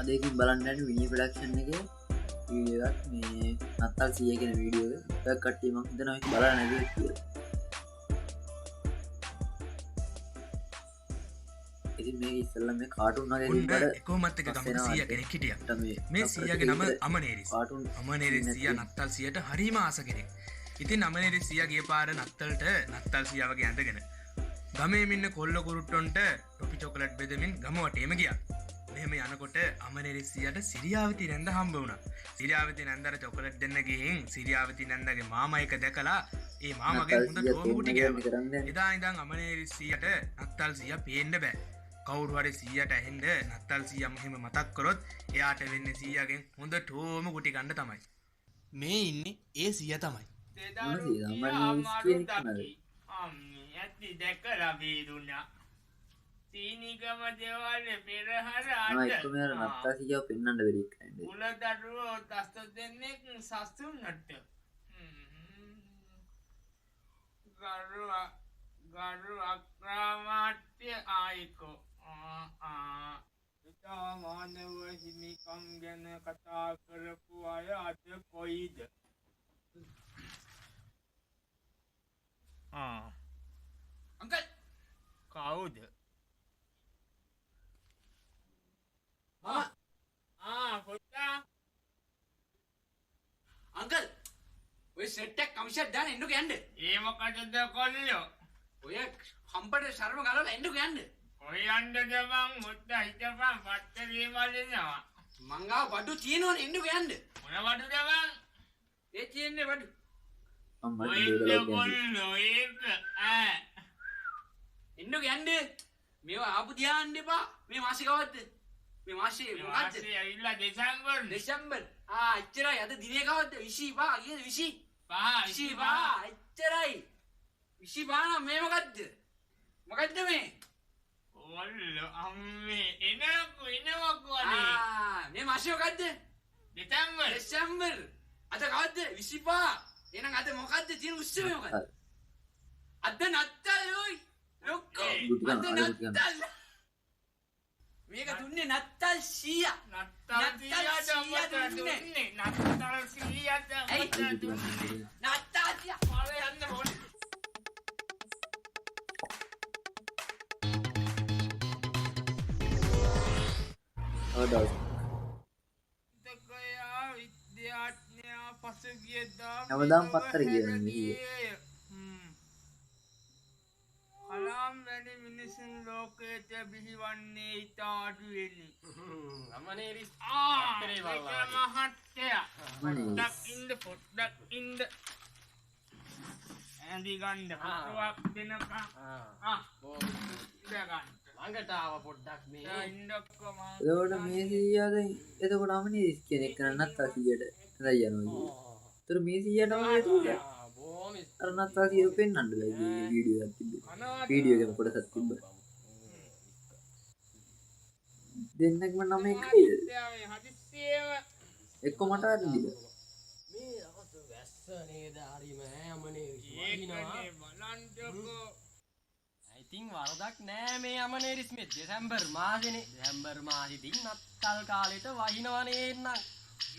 අද ඉතින් බලන්න යන්නේ මිනි ප්‍රොඩක්ෂන් එකේ වීඩියෝ එකක්. මේ නත්තල් 100 කියන වීඩියෝ එක. ඔය කට්ටිය මං හිතනවා ඒක බලලා නැති වෙයි කියලා. ඉතින් මේක ඉස්සෙල්ලා මේ කාටුන් වගේ තිබ්බට කොහොමත් එක ගමක සීයා කෙනෙක් හිටියා. මේ සීයාගේ නම අමනේරිස්. අමනේරිස් සීයා නත්තල් සීයට හරිම ආස කෙනෙක්. ඉතින් අමනේරිස් සීයා ගිය පාර නත්තල්ට නත්තල් සීයා වගේ ඇඳගෙන ගමේම ඉන්න කොල්ල කුරුට්ටොන්ට ටොපි චොකලට් බෙදමින් ගම වටේම ගියා. මෙහෙම යනකොට අමනේරිස් සීයාට සිරියාවති නැන්ද හම්බ වුණා. සිරියාවති නැන්දට චොකලට් දෙන්න ගිහින් සිරියාවති නැන්දගේ මාමා එක දැකලා ඒ මාමගෙන් හොඳ ටෝම කුටි ගෑවා. එදා ඉඳන් අමනේරිස් සීයාට නත්තල් සීයා පේන්න බෑ. කවුරු හරි සීයාට ඇහෙන්න නත්තල් සීයා මෙහෙම මතක් කරොත් එයාට වෙන්නේ සීයාගෙන් හොඳ ටෝම කුටි ගන්න තමයි. මේ ඉන්නේ ඒ සීයා තමයි. අම්මේ ඇති දැකලා බේරුණා. සීනිගම දේවාලේ පෙරහර අද. එක්කම අර නත්තල් සීයාව පෙන්වන්න බැරි එක නේද? කුල දරුවෝ දස දෙනෙක් සසුනට. ගරු අග්‍රාමාත්‍ය ආයිකෝ. ඉතා මානව හිමිකම් ගැන කතා කරපු අය අද කොයිද? අංකල් කවුද? පුතා. අංකල් ඔය සෙට් එක කමිෂන් දාන්න එන්නකෝ යන්න. ඒ මොකටද කොල්ලෝ? ඔය හම්බට ශර්ම ගලවලා එන්නකෝ යන්න. ඔය යන්නද බං මුත්තා හිටපන් පත්තරේ බලනවා. මං ගාව බඩු තියෙනවනේ එන්නකෝ යන්න. මොන බඩුද බං? ඒ තියෙන්නේ බඩු. අම්මට ඔය දේවල් කොල්ලෝ ඒක ඈ එන්නකෝ යන්න. මේවා ආපු තියාන්න එපා. මේ මාසේ කවද්ද? මේ මාසේ මේ මොකද්ද? මාසේ ඇවිල්ලා දෙසැම්බර් දෙසැම්බර්. එච්චරයි. අද දිනේ කවද්ද? 25 කීයද? 25. 25. එච්චරයි. 25 නම් මේ මොකද්ද? මොකද්ද මේ? කොල්ලෝ අම්මේ එනකෝ එනවකෝ අනේ. මේ මාසේ මොකද්ද? දෙසැම්බර්. දෙසැම්බර්. අද කවද්ද? 25. එහෙනම් අද මොකද්ද තියෙන උත්සවය මොකද්ද? අද නත්තල් ඔයි. ලොක්කෝ. ගුටි අද ගන්න, අර ගුටි ගන්න. නත්තල්. මේක දුන්නේ නත්තල් සීයා. නත්තල් සීයාට මට දුන්නේ. නත්තල් සීයාට මට දුන්නේ. නත්තල් සීයා. පාර යන්න ඕනේ. තව දවසක්. තකයා විද්‍යාඥයා පසුගියදා හැමදාම මෙලොව පත්තර කියවන්නේ හැර සීයා. ගියේය. කලාම් වැනි මිනිසුන් ලෝකයට බිහිවන්නේ ඉතා අඩුවෙනි. අමනේරිස් පත්තරේ පත්තරේ බලනවා. මහත්තයා. අමනේරිස්. පොඩ්ඩක් ඉන්න පොඩ්ඩක් ඉන්න. ඇඳි ගන්න පුටුවක් දෙනකම්. ඉඳ ගන්න. ළඟට ආව පොඩ්ඩක් මේ. ඉන්නකො මං. එතකොට මේ සීයා දැන් එතකොට අමනේරිස් කියන එක නත්තල් සීයට ඇඳයි යනවා කිව්වේ. එතකොට මේ සීයාට තමයි එතකොට බොහොම අර නත්තල් සීයාව පෙන්වන්න බෑ කිව්වේ වීඩියෝ එකක් තිබ්බේ. වීඩියෝ එකම කොටසක් තිබ්බා. දෙන්නක්ම නම එකයිද? හදිස්සියේම එක්ක මට වැරදිද? මේ දවස් වැස්ස නේද හරිම ඈ අමනේරිස් වහිනවා. ඒකනේ බලන්නකෝ. ඉතින් වරදක් නෑ මේ අමනේරිස් මේ දෙසැම්බර් මාසෙනේ. දෙසැම්බර් මාසෙ ඉතින් නත්තල් කාලෙට වහිනවනේ එන්නම්.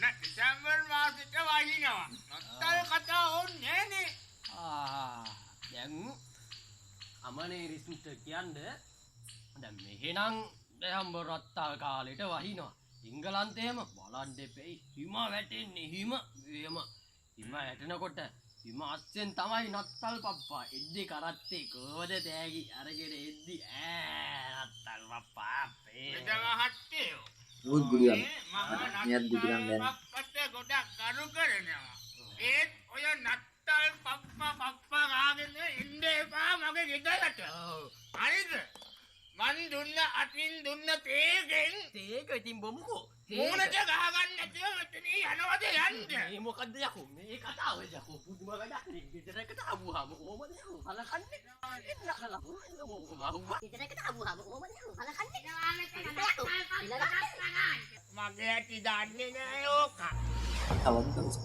නෑ දෙසැම්බර් මාසෙට වහිනවා. නත්තල් කතා ඕනේ නෑනේ. දැන් අමනේරිස්ට කියන්න දැන් මෙහෙනම් දෙසැම්බර් නත්තල් කාලෙට වහිනවා. එංගලන්තේම බලන්න එපෙයි හිම වැටෙන්නේ හිම. එහෙම හිම වැටෙනකොට හිම අස්සෙන් තමයි නත්තල් පප්පා එද්දි කරත්තේ කොහොමද තෑගි අරගෙන එද්දි ඈ නත්තල් පප්පා අපේ. වෙද මහත්තයෝ. මුත් ගුඩි ගන්න. මේ මහා මෙයත් ගුඩි ගන්න නත්තල් දැන්. පප්පට ගොඩක් ගරු කරනවා. ඒත් ඔය නත්තල් පප්පා පප්පා ගාගෙන එන්න එපා මගේ ගෙදරට. හරිද? මං දුන්න අතින් දුන්න තේගෙන් තේක ඉතින් බොමුකෝ. මූණට ගහගන්න නැතුව මෙතන යනවද යන්න? මේ මොකද්ද යකෝ මේ කතාව යකෝ පුදුම වැඩක් නේ. ගෙදරකට ආවුවාම කොහොමද යකෝ සලකන්නේ? එන්න කලා කොහොමද ගෙදරකට ආවුවාම කොහොමද යකෝ සලකන්නේ? මගේ ඇටි දන්නේ නෑ ඕක. තවත් දවසක්.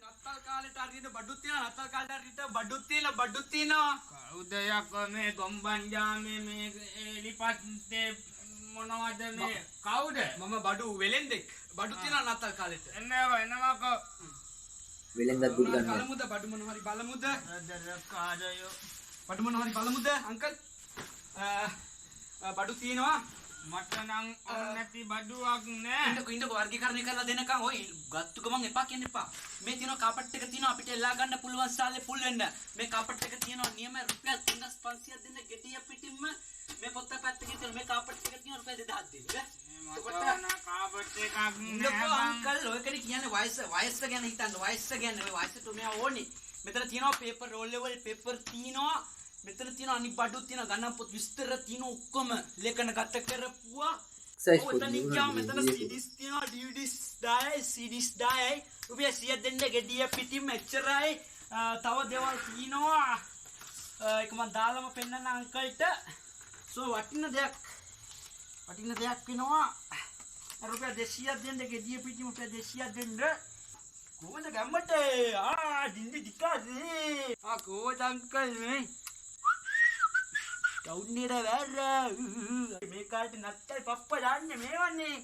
නත්තල් කාලේට හරියට බඩුත් තියෙනවා. නත්තල් කාලේට හරියට බඩුත් තියෙනවා. බඩුත් තියෙනවා. කවුද යකෝ මේ ගොම්බන් ජාමේ මේ එලිපත්තේ මොනවද මේ කවුද? මම බඩු වෙලෙන්දෙක්. බඩු තියනවා නත්තල් කාලෙට. එන්නව එනවකෝ. වෙලෙන්දත් ගුටි ගන්න. බලමුද බඩු මොන හරි බලමුද? කාරයෝ බඩු මොන හරි බලමුද අංකල්? බඩු තියෙනවා. මට නම් ඕන නැති බඩුවක් නෑ. ඉන්නකෝ ඉන්නකෝ වර්ගීකරණය කරලා දෙනකන් ඔය ගත්තු ගමන් එපා කියන්න එපා. මේ තියෙනවා කාපට් එක තියෙනවා අපිට එල්ලා ගන්න පුළුවන් සාලේ පුල් වෙන්න. මේ කාපට් එක තියෙනවා නියම රුපියල් 3500ක් දෙන්න ගෙඩිය පිටින්ම මේ පොත්ත පැත්තකින් තියෙන මේ කාපට් එක තියෙනවා රුපියල් 2000ක් දෙන්න. මට ඕන කාපට් එකක් නෑ. ඉන්නකෝ අංකල් ඔයකනේ කියන්නේ වයස ගැන හිතන්න. වයස ගැන ඔය වයසට මෙයා ඕනේ. මෙතන තියෙනවා පේපර් රෝල් ලෙවල් පේපර් තියෙනවා. මෙතන තියෙන අනිත් බඩු තියෙන ගණන් පොත් විස්තර තියෙන ඔක්කොම ලේඛන ගත කරපුවා. එක්සයිස් පොත් ඔතනින් ගියාම මෙතන CDs තියෙනවා DVDs 10යි CDs 10යි රුපියල් 100 දෙන්න ගෙඩිය පිටින්ම එච්චරයි. තව දේවල් තියෙනවා. ඒක මම දාලාම පෙන්නන්න අංකල්ට. සෝ වටින දෙයක් වෙනවා. රුපියල් 200ක් දෙන්න ගෙඩිය පිටින්ම රුපියල් 200ක් දෙන්න. කොහොමද ගැම්මට? ආ ඩින්ඩි දිකාසේ. ආ කොහොමද අංකල් මේ? ටවුන් එකට වැර මේ කාට නත්තල් පප්පා දාන්නේ මේවන්නේ.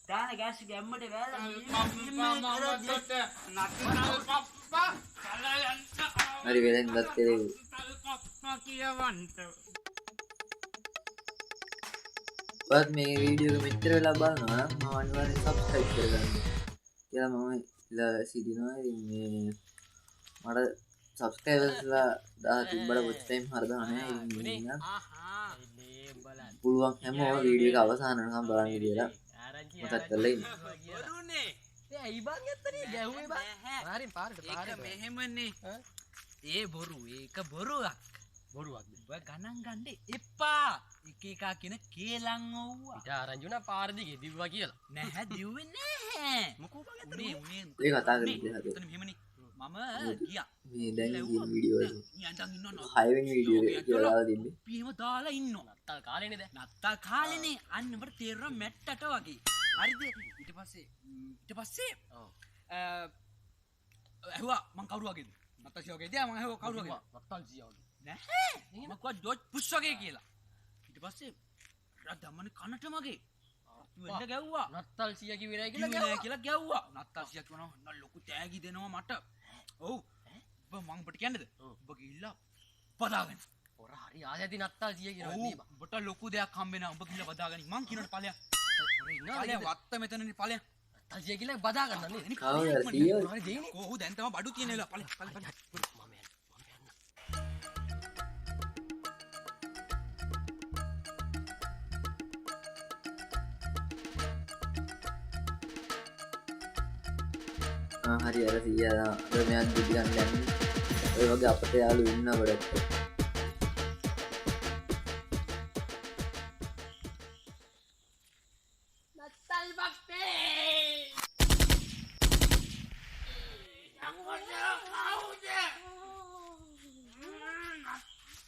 දාන ගෑස් ගැම්මට වැරලා නත්තල් පප්පා කලයන්ට හරි වෙලෙන්දත් කෙරේ. නත්තල් පප්පා කියවන්ට. ඔයත් මේ වීඩියෝ එක මෙච්චර වෙලා බලනවා නම් මම අනිවාර්යෙන් සබ්ස්ක්‍රයිබ් කරගන්න කියලා මම ඉල්ලා සිටිනවා. ඉතින් මේ මට සබ්ස්ක්‍රයිබර්ස්ලා 1000 තිබ්බට වොච් ටයිම් හරියන්නේ නැහැ. ඉතින් පුළුවන් හැමෝම වීඩියෝ එක අවසාන වෙනකම් බලන්න කියලා මතක් කරලා ඉන්න. බොරුනේ. ඒ ඇයි බං ඇත්තනේ ගැහුවේ බං? පාරෙන් පාරට පාරට. ඒක මෙහෙමනේ. ඒ බොරු ඒක බොරුවක්. බොරුවක්ද? ඔබ ගණන් ගන්න එපා. එක එකා කියන කේලම් ඔව්වා. ඊට ආරංචි වුණා පාර දිගේ දිව්වා කියලා. නැහැ දිව්වේ නැහැ. මොකෝ බං ඇත්තනේ? උනේ ඒ කතා කරන්නේ හදේ. එතන මෙහෙමනේ. මම ගියා. මේ දැන් කියන වීඩියෝ එක. නියන්ටන් ඉන්නවා. 6 වෙනි වීඩියෝ එක කියලා දාලා තිබ්බේ. අපි එහෙම දාලා ඉන්නවා. නත්තල් කාලේනේ දැන්. නත්තල් කාලේනේ. අන්න උඹට තේරෙනවා මැට්ටට වගේ. හරිද? ඊට පස්සේ ඔව්. ඇහුවා මං කවුරු වගේද? නත්තල් සියා වගේද? මං ඇහුවා කවුරු වගේද? නත්තල් සියා වගේ. නැහැ. මං කිව්වා ජෝර්ජ් බුෂ් වගේ කියලා. ඊට පස්සේ රදමන කනට මගේ. රතු වෙන්න ගැව්වා. නත්තල් සියා කිව්වේ නෑ කියලා කිව්වේ නෑ ගැව්වා. කියලා ගැව්වා. නත්තල් සියා කිව්වනම් ඔන්න ලොකු තෑගි දෙනවා මට. ඔව්. ඔබ මං ඔබට කියන්නද? ඔබ ගිහිල්ලා බදාගන්න. හොර හරි ආසැති නත්තල් සියා කියනවා ඔව් නේ බං. ඔබට ලොකු දෙයක් හම්බ වෙනවා. ඔබ ගිහිල්ලා බදාගන්න. මං කියනකොට ඵලයන්. හොර ඉන්නවා ඵලයන් වත්ත මෙතනනේ ඵලයන්. නත්තල් සියා කියලා බදා ගන්න නේද? කවුද අර සීයෝ? හරි දෙයිනේ. කොහො දැන් තමයි බඩු තියෙන වෙලාව. ඵලයන් ඵලයන් ඵලයන්. මම යන්න. මම යන්න. ආ හරි අර සීයා අර මෙයාත් ගුටි ගන්න යන්නේ. ඔය වගේ අපට යාළු ඉන්නවා ගොඩක්. නත්තල් බප්පේ. යකෝ කවුද? නත්තල්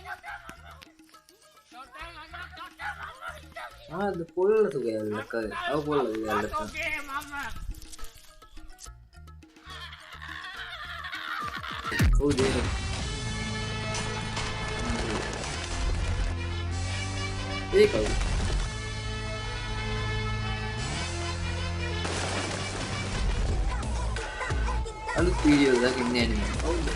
බප්පා. ආ පොල්ලතු කෑල්ලක් අය. ඔව් පොල්ලතු කෑල්ලක්. ඔව් දෙන්න. ඒ කවුද? අලුත් වීඩියෝ දකින්නේ නෑ නේ. කවුද?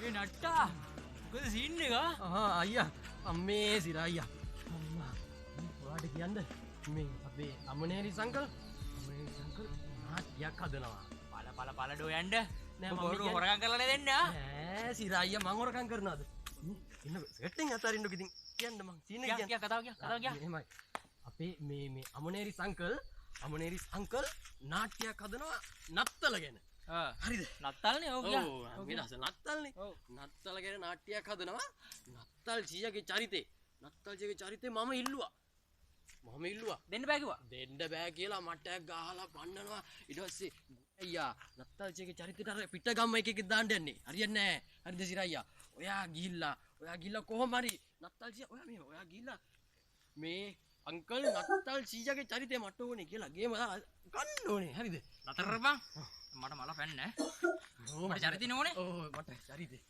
ඒ නට්ටා මොකද සීන් එක? ආ අයියා අම්මේ සිරා අයියා අම්මා ඔයාට කියන්න මේ අපේ අමනේරි සංකල් නාට්‍යයක් හදනවා. පල පල පල ඩෝ යන්න. නෑ මම බොරු කියන්නේ- හොරකම් කරලා දෙන්න ආ. නෑ සිරා අයියා මං හොරකම් කරනවද? ඉන්න සෙට්ටින් අතාරින්නකෝ ඉතින් කියන්න මං සීන් එක කිය කියන්න. කිය කතාව කිය කතාව කිය. මෙහෙමයි අපේ මේ මේ අමනේරි සංකල් නාට්‍යයක් හදනවා නත්තල ගැන. ආ හරිද? නත්තල්නේ ඔව් කිය. ඔව් මේ දවස් නත්තල්නේ. ඔව්. නත්තල ගැන නාට්‍යයක් හදනවා. නත්තල් සීයාගේ චරිතේ මම ඉල්ලුවා. දෙන්න බෑ කිව්වා. දෙන්න බෑ කියලා මට ගහලා පන්නනවා. ඊට පස්සේ අයියා නත්තල් සීයාගේ චරිතේට අර පිට ගම්ම එක එක දාන්න යන්නේ. හරියන්නේ නෑ. හරිද සිරා අයියා? ඔයා ගිහිල්ලා කොහොම හරි නත්තල් සීයා ඔයා මෙහෙම ඔයා ගිහිල්ලා මේ අංකල් නත්තල් සීයාගේ චරිතය මට ඕනේ කියලා ගේම ගන්න ඕනේ. හරිද? නතර කරපන්. මට මල පැන්න ඈ. ඔව් මට චරිතේ නෝනේ. ඔව් මට චරිතේ.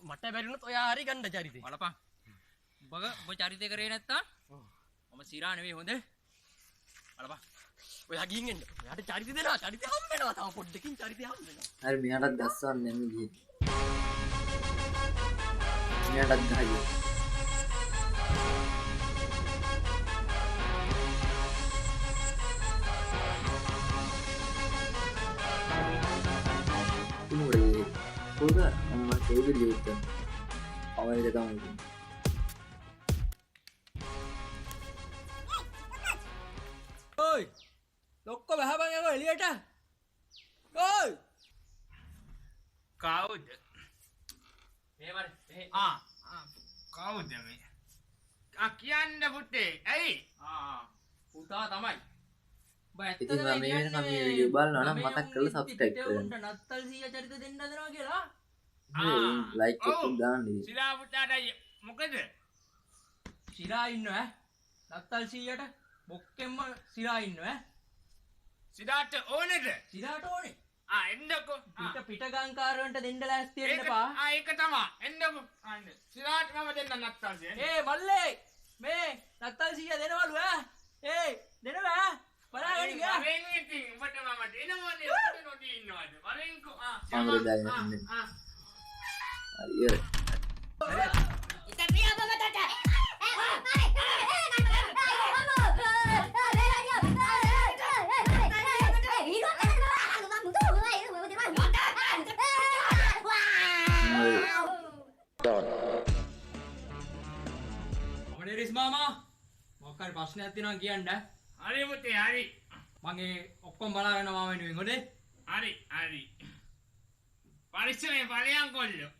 මට බැරි වුණොත් ඔයා හරි ගන්න චරිතේ. බලපන්. උඹ උඹ චරිතේ කරේ නැත්තම් මම සිරා නෙවෙයි හොඳ. බලපන්. ඔයා ගිහින් එන්න. ඔයාට චරිත දෙනවා. චරිතය හම්බ වෙනවා. තව පොඩ්ඩකින් චරිතය හම්බ වෙනවා. හරි මෙයාටත් ගස්සන්න යන්න ගිහින්. මෙයාටත් ගහයි. ඉතින් මොකද අම්මා ඒක ජීවිත පවර් එක තමයි ඉතින්. ඔයි ලොක්කෝ බහපන් යකෝ එළියට. ඔයි කවුද? මේ මර මෙහෙ. ආ කවුද මේ? ආ කියන්න පුතේ. ඇයි? ආ පුතා තමයි. උඹ ඇත්තද ඉතින් මම මේ වෙනකම් මේ වීඩියෝ බලනවා නම් මතක් කරලා සබ්ස්ක්‍රයිබ් කරන්න. උන්ට නත්තල් සීයා චරිත දෙන්න හදනවා කියලා. ලයික් එකක් දාන්න ඉතින්. සිරා පුතාට මොකද? සිරා ඉන්නව ඈ. නත්තල් සීයාට බොක්කෙම්ම සිරා ඉන්නව ඈ. සිරාට ඕනේද? සිරාට ඕනේ. ආ එන්නකෝ. පිට පිට ගංකාරවන්ට දෙන්න ලෑස්ති වෙන්න එපා. ආ ඒක තමයි. එන්නකෝ. ආ එන්න. සිරාට මම දෙන්න නත්තල් සීයා. ඒ මල්ලේ මේ නත්තල් සීයා දෙනවලු ඈ. ඒ දෙනවා ඈ. බලාගන්න ගියා. වරෙන් ඉතින් උඹට මම දෙනවනේ. උඹට නොදී ඉන්නවද? වරෙන්කෝ. ආ කාමරේ දාගෙන ඉන්න. ආ හරි ඉවරයි. අමනේරිස් මාමා මොකක් හරි ප්‍රශ්නයක් තියෙනවා කියන්න ඈ. හරි පුතේ හරි. මං ඒ ඔක්කොම බලාගෙන මාම වෙනුවෙන් හොඳේ. හරි හරි. පරිස්සමෙන් ඵලයන් කොල්ලෝ.